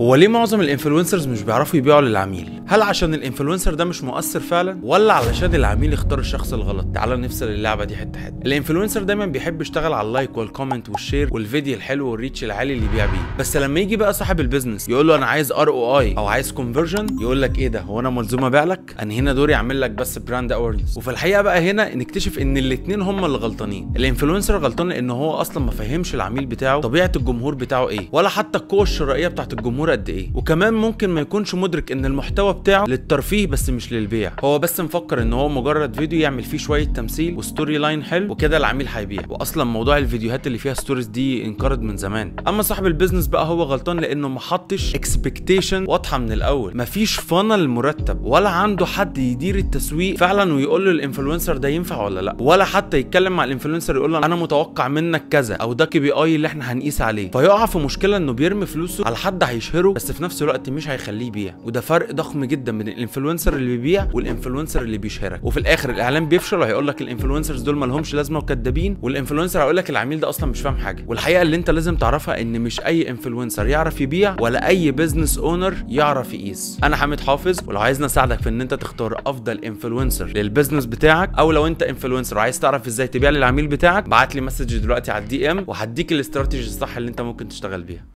هو ليه معظم ال influencers مش بيعرفوا يبيعوا للعميل؟ هل عشان ال influencer ده مش مؤثر فعلا، ولا علشان العميل اختار الشخص الغلط؟ تعالوا نفصل اللعبة دي حتة حته. ال influencer دايما بيحب يشتغل على ال like وال comment وال share والفيديو الحلو وال reach العالي اللي يبيع بيه. بس لما يجي بقى صاحب ال business يقول له انا عايز ROI او عايز conversion، يقول لك ايه ده، هو انا ملزوم ابيع لك؟ انا هنا دوري اعمل لك بس brand awareness. وفي الحقيقة بقى هنا نكتشف ان الاثنين هم اللي غلطانين. ال influencer غلطان لان هو اصلا ما فهمش العميل بتاعه، طبيعة الجمهور بتاعه ايه، ولا حتى القوة الشرائية بتاعت الجمهور قد ايه، وكمان ممكن ما يكونش مدرك ان المحتوى بتاعه للترفيه بس مش للبيع. هو بس مفكر ان هو مجرد فيديو يعمل فيه شوية تمثيل و story line حلو وكده العميل هيبيع، واصلا موضوع الفيديوهات اللي فيها stories دي انقرض من زمان. اما صاحب ال business بقى هو غلطان لانه ما حطش expectation واضحة من الاول، مفيش funnel مرتب، ولا عنده حد يدير التسويق فعلا ويقول له ال influencer ده ينفع ولا لا، ولا حتى يتكلم مع ال influencer يقول له انا متوقع منك كذا او ده KPI اللي احنا هنقيس عليه. فيقع في مشكلة انه بيرمي فلوسه على حد هيشهره بس في نفس الوقت مش هيخليه يبيع. وده فرق ضخم جدا بين ال influencer اللي بيبيع وال influencer اللي بيشهرك. وفي الاخر الاعلان بيفشل وهيقول لك ال influencers دول ما لهمش لازمه وكدابين، وال influencer هيقول لك العميل ده اصلا مش فاهم حاجة. والحقيقة اللي انت لازم تعرفها ان مش اي influencer يعرف يبيع ولا اي business owner يعرف يقيس. انا حامد حافظ، ولو عايزني اساعدك في ان انت تختار افضل influencer لل business بتاعك، او لو انت influencer وعايز تعرف ازاي تبيع للعميل بتاعك، بعت لي message دلوقتي على ال DM وهديك الاستراتيجي الصح اللي انت ممكن تشتغل بيها.